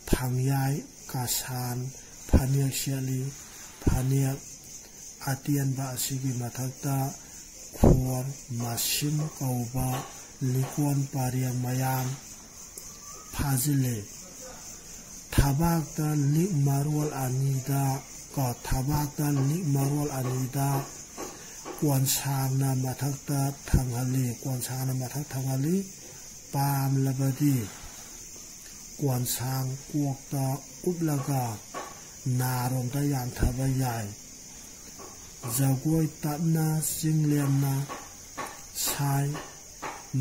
ꯐꯪꯌꯥꯏ ꯀꯥꯁꯥꯟ ꯐꯅꯦꯛ ꯁꯦꯠꯂꯤ꯫ ꯐꯅꯦꯛ ꯑꯇꯦꯟꯕ ꯑꯁꯤꯒꯤ ꯃꯊꯛꯇ ꯈꯣꯔ ꯃꯁꯤꯝ ꯀꯧꯕ ꯂꯤꯀꯣꯟ ꯄꯔꯦꯡ ꯃꯌꯥꯝ ꯐꯥꯖꯤꯜꯂꯤ꯫ ꯊꯕꯥꯛꯇ ꯂꯤꯛ ꯃꯔꯣꯜ ꯑꯅꯤꯗ ꯀꯣ, ꯊꯕꯥꯛꯇ ꯂꯤꯛ ꯃꯔꯣꯜ ꯑꯅꯤꯗ ꯀꯣꯟꯁꯥꯡꯅ ꯃꯊꯛꯇ ꯊꯪꯍꯜꯂꯤ꯫ ꯀꯣꯟꯁꯥꯡꯅ ꯃꯊꯛ ꯊꯪꯍꯜꯂꯤ꯫ ꯄꯥꯝꯂꯕꯗꯤ ꯀꯣꯟꯁꯥꯡ ꯀꯣꯛꯇ ꯎꯞꯂꯒ ꯅꯥꯔꯣꯝꯗ ꯌꯥꯟꯊꯕ ꯌꯥꯏ꯫ ꯖꯒꯣꯏ ꯇꯞꯅ ꯆꯤꯡꯂꯦꯝꯅ ꯁꯥꯏ꯫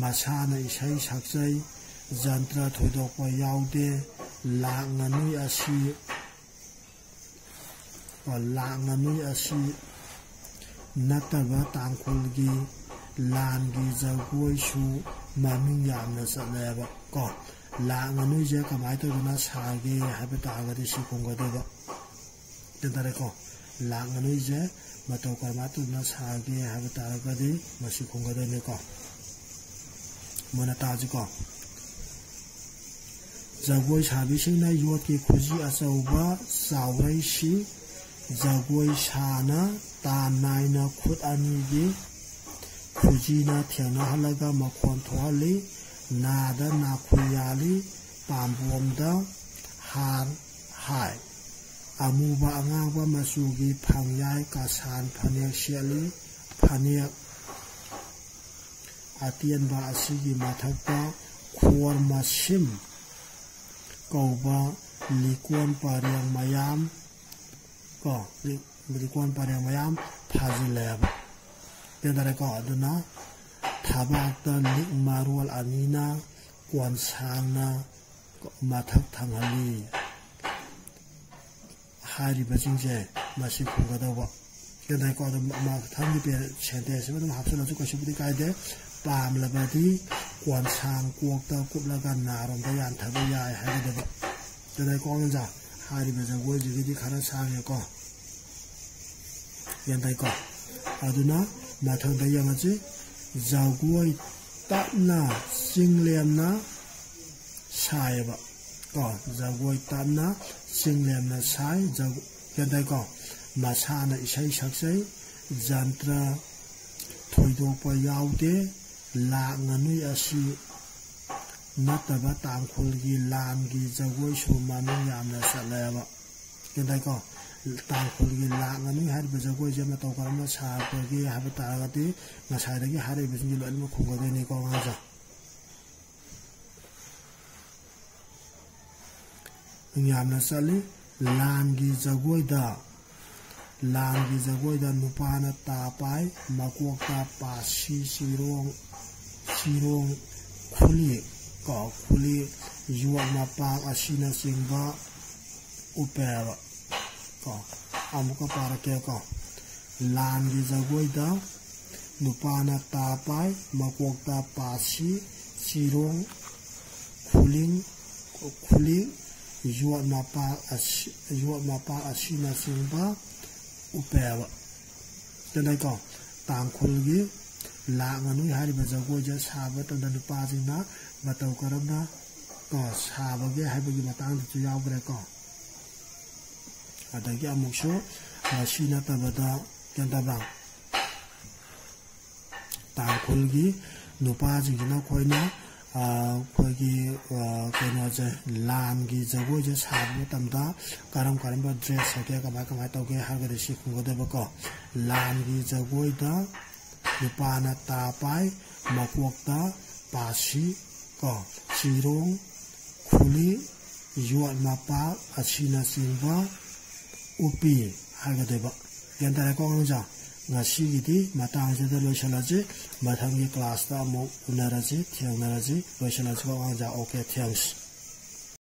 ꯃꯁꯥꯅ ꯏꯁꯩ ꯁꯛꯆꯩ꯫ ꯖꯟꯇ꯭ꯔ ꯊꯣꯏꯗꯣꯛꯄ ꯌꯥꯎꯗꯦ꯫ ꯂꯥꯛ ꯉꯥꯅꯨꯏ ꯑꯁꯤ ꯂꯥꯛ ꯉꯥꯅꯨꯏ ꯑꯁꯤ ꯅꯠꯇꯕ ꯇꯥꯡꯈꯨꯜꯒꯤ ꯂꯥꯟꯒꯤ ꯖꯒꯣꯏꯁꯨ ꯃꯃꯤꯡ ꯌꯥꯝꯅ ꯆꯠꯂꯦꯕ ꯀꯣ꯫ ꯂꯥꯛ ꯉꯥꯅꯨꯏꯁꯦ ꯀꯃꯥꯏꯅ ꯇꯧꯗꯅ ꯁꯥꯒꯦ ꯍꯥꯏꯕ ꯇꯥꯔꯒꯗꯤ ꯁꯤ ꯈꯨꯝꯒꯗꯧꯕ꯫ ꯒ꯭ꯌꯥꯟ ꯇꯥꯔꯦꯀꯣ? ꯂꯥꯛ ꯉꯥꯅꯨꯏꯁꯦ ꯃꯇꯧ ꯀꯔꯝꯍꯥꯏꯅ ꯇꯧꯗꯅ ꯁꯥꯒꯦ ꯍꯥꯏꯕ ꯇꯥꯔꯒꯗꯤ ꯃꯁꯤ ꯈꯨꯝꯒꯗꯣꯏꯅꯤꯀꯣ꯫ ꯃꯨꯟꯅ ꯇꯥꯁꯤꯀꯣ꯫ ꯖꯒꯣꯏ ꯁꯥꯕꯤꯁꯤꯡꯅ ꯌꯣꯠꯀꯤ ꯈꯨꯖꯤ ꯑꯆꯧꯕ ꯆꯥꯎꯔꯩꯁꯤ ꯖꯒꯣꯏ ꯁꯥꯅ ꯇꯥꯟ ꯅꯥꯏꯅ ꯈꯨꯠ ꯑꯅꯤꯒꯤ ꯈꯨꯖꯤꯅ ꯊꯦꯡꯅꯍꯜꯂꯒ ꯃꯈꯣꯟ ꯊꯣꯛꯍꯜꯂꯤ꯫ ꯅꯥꯗ ꯅꯥꯈꯨꯏ ꯌꯥꯜꯂꯤ꯫ ꯄꯥꯝꯕꯣꯝꯗ ꯍꯥꯔ ꯍꯥꯏ꯫ ꯑꯃꯨꯕ ꯑꯉꯥꯡꯕ ꯃꯆꯨꯒꯤ ꯐꯪꯌꯥꯏ ꯀꯥꯁꯥꯟ ꯐꯅꯦꯛ ꯁꯦꯠꯂꯤ꯫ ꯐꯅꯦꯛ ꯑꯇꯦꯟꯕ ꯑꯁꯤꯒꯤ ꯃꯊꯛꯇ ꯈꯣꯔ ꯃꯁꯤꯝ ꯀꯧꯕ ꯂꯤꯀꯣꯟ ꯄꯔꯦꯡ ꯃꯌꯥꯝ ꯀꯣ, ꯂꯤ-, ꯂꯤꯀꯣꯟ ꯄꯔꯦꯡ ꯃꯌꯥꯝ ꯐꯥꯖꯤꯜꯂꯦꯕ꯫ ꯒ꯭ꯌꯥꯟ ꯇꯥꯔꯦꯀꯣ? ꯑꯗꯨꯅ ꯊꯕꯥꯛꯇ ꯂꯤꯛ ꯃꯔꯣꯜ ꯑꯅꯤꯅ ꯀꯣꯟꯁꯥꯡꯅ ꯃꯊꯛ ꯊꯪꯍꯜꯂꯤ꯫ ꯍꯥꯏꯔꯤꯕꯁꯤꯡꯁꯦ ꯃꯁꯤ ꯈꯨꯝꯒꯗꯧꯕ꯫ ꯒ꯭ꯌꯥꯟ ꯇꯥꯏꯀꯣ? ꯑꯗꯨꯝ ꯃꯊꯪꯒꯤ ꯄꯦ-, ꯁꯦꯟꯇꯦꯟꯁ ꯑꯃ ꯑꯗꯨꯝ ꯍꯥꯞꯆꯤꯜꯂꯁꯨ ꯀꯩꯁꯨꯕꯨꯗꯤ ꯀꯥꯏꯗꯦ꯫ ꯄꯥꯝꯂꯕꯗꯤ ꯀꯣꯟꯁꯥꯡ ꯀꯣꯛꯇ ꯀꯨꯞꯂꯒ ꯅꯥꯔꯣꯝꯗ ꯌꯥꯟꯊꯕ ꯌꯥꯏ ꯍꯥꯏꯒꯗꯕ꯫ ꯒ꯭ꯌꯥꯟ ꯇꯥꯏꯀꯣ ꯑꯉꯥꯡꯁꯥ? ꯍꯥꯏꯔꯤꯕ ꯖꯒꯣꯏꯁꯤꯒꯤꯗꯤ ꯈꯔ ꯁꯥꯡꯉꯦꯀꯣ꯫ ꯒ꯭ꯌꯥꯟ ꯇꯥꯏꯀꯣ? ꯑꯗꯨꯅ ꯃꯊꯪꯗ ꯌꯦꯡꯉꯁꯤ꯫ ꯖꯒꯣꯏ ꯇꯞꯅ ꯆꯤꯡꯂꯦꯝꯅ ꯁꯥꯏꯌꯦꯕ ꯀꯣ꯫ ꯖꯒꯣꯏ ꯇꯞꯅ ꯆꯤꯡꯂꯦꯝꯅ ꯁꯥꯏ꯫ ꯖꯒ-, ꯒ꯭ꯌꯥꯟ ꯇꯥꯏꯀꯣ? ꯃꯁꯥꯅ ꯏꯁꯩ ꯁꯛꯆꯩ꯫ ꯖꯟꯇ꯭ꯔ ꯊꯣꯏꯗꯣꯛꯄ ꯌꯥꯎꯗꯦ꯫ ꯂꯥꯛ ꯉꯥꯅꯨꯏ ꯑꯁꯤ ꯅꯠꯇꯕ ꯇꯥꯡꯈꯨꯜꯒꯤ ꯂꯥꯟꯒꯤ ꯖꯒꯣꯏꯁꯨ ꯃꯃꯤꯡ ꯌꯥꯝꯅ ꯆꯠꯂꯦꯕ꯫ ꯒ꯭ꯌꯥꯟ ꯇꯥꯏꯀꯣ? ꯇꯥꯡꯈꯨꯜꯒꯤ ꯂꯥꯛ ꯉꯥꯅꯨꯏ ꯍꯥꯏꯔꯤꯕ ꯖꯒꯣꯏꯁꯦ ꯃꯇꯧ ꯀꯔꯝꯅ ꯁꯥꯕꯒꯦ ꯍꯥꯏꯕ ꯇꯥꯔꯒꯗꯤ ꯉꯁꯥꯏꯗꯒꯤ ꯍꯥꯏꯔꯛꯏꯕꯁꯤꯡꯁꯦ ꯂꯣꯏꯅꯃꯛ ꯈꯨꯝꯒꯗꯣꯏꯅꯤꯀꯣ ꯑꯉꯥꯡꯁꯦ꯫ ꯌꯥꯝꯅ ꯆꯠꯂꯤ꯫ ꯂꯥꯟꯒꯤ ꯖꯒꯣꯏꯗ, ꯂꯥꯟꯒꯤ ꯖꯒꯣꯏꯗ ꯅꯨꯄꯥꯅ ꯇꯥ ꯄꯥꯏ, ꯃꯀꯣꯛꯇ ꯄꯥꯁꯤ, ꯆꯤꯔꯣꯡ, ꯆꯤꯔꯣꯡ, ꯈꯨꯂꯤ, ꯀꯣ, ꯈꯨꯂꯤ, ꯌꯣꯠ ꯃꯄꯥꯛ ꯑꯁꯤꯅꯆꯤꯡꯕ ꯎꯞꯄꯦꯕ꯫ ꯀꯣ, ꯑꯃꯨꯛꯀ ꯄꯥꯔꯛꯀꯦꯀꯣ꯫ ꯂꯥꯟꯒꯤ ꯖꯒꯣꯏꯗ ꯅꯨꯄꯥꯅ ꯇꯥ ꯄꯥꯏ, ꯃꯀꯣꯛꯇ ꯄꯥꯁꯤ, ꯆꯤꯔꯣꯡ, ꯈꯨꯂꯤꯡ, ꯈꯨꯂꯤ, ꯌꯣꯠ ꯃꯄꯥꯛ ꯑꯁꯤ-, ꯌꯣꯠ ꯃꯄꯥꯛ ꯑꯁꯤꯅꯆꯤꯡꯕ ꯎꯞꯄꯦꯕ꯫ ꯒ꯭ꯌꯥꯟ ꯇꯥꯏꯀꯣ? ꯇꯥꯡꯈꯨꯜꯒꯤ ꯂꯥꯛ ꯉꯥꯅꯨꯏ ꯍꯥꯏꯔꯤꯕ ꯖꯒꯣꯏꯁꯦ ꯁꯥꯕ ꯃꯇꯝꯗ ꯅꯨꯄꯥꯁꯤꯡꯅ ꯃꯇꯧ ꯀꯔꯝꯅ, ꯀꯣ, ꯁꯥꯕꯒꯦ ꯍꯥꯏꯕꯒꯤ ꯃꯇꯥꯡꯗꯁꯨ ꯌꯥꯎꯈ꯭ꯔꯦꯀꯣ꯫ ꯑꯗꯒꯤ ꯑꯃꯨꯛꯁꯨ ꯃꯁꯤ ꯅꯠꯇꯕꯗ, ꯒ꯭ꯌꯥꯟ ꯇꯥꯕ꯭ꯔꯥ? ꯇꯥꯡꯈꯨꯜꯒꯤ ꯅꯨꯄꯥꯁꯤꯡꯁꯤꯅ ꯑꯩꯈꯣꯏꯅ, ꯑ, ꯑꯩꯈꯣꯏꯒꯤ, ꯑ, ꯀꯩꯅꯣꯁꯦ, ꯂꯥꯟꯒꯤ ꯖꯒꯣꯏꯁꯦ ꯁꯥꯕ ꯃꯇꯝꯗ ꯀꯔꯝ ꯀꯔꯝꯕ ꯗ꯭ꯔꯦꯁ ꯁꯦꯠꯀꯦ, ꯀꯃꯥꯏ ꯀꯃꯥꯏ ꯇꯧꯒꯦ ꯍꯥꯏꯔꯒꯗꯤ ꯁꯤ ꯈꯨꯝꯒꯗꯕꯀꯣ꯫ ꯂꯥꯟꯒꯤ ꯖꯒꯣꯏꯗ ꯅꯨꯄꯥꯅ ꯇꯥ ꯄꯥꯏ, ꯃꯀꯣꯛꯇ ꯄꯥꯁꯤ, ꯀꯣ, ꯆꯤꯔꯣꯡ, ꯈꯨꯂꯤ, ꯌꯣꯠ ꯃꯄꯥꯛ ꯑꯁꯤꯅꯆꯤꯡꯕ ꯎꯞꯄꯤ ꯍꯥꯏꯒꯗꯣꯏꯕ꯫ ꯒ꯭ꯌꯥꯟ ꯇꯥꯔꯦꯀꯣ ꯑꯉꯥꯡꯁꯥ? ꯉꯁꯤꯒꯤꯗꯤ ꯃꯇꯥꯡꯁꯤꯗ ꯂꯣꯏꯁꯤꯜꯂꯁꯤ꯫ ꯃꯊꯪꯒꯤ ꯀ꯭ꯂꯥꯁꯇ ꯑꯃꯨꯛ ꯎꯅꯔꯁꯤ, ꯊꯦꯡꯅꯔꯁꯤ, ꯂꯣꯏꯁꯤꯜꯂꯁꯤꯀꯣ ꯑꯉꯥꯡꯁꯥ? Okay, thanks꯫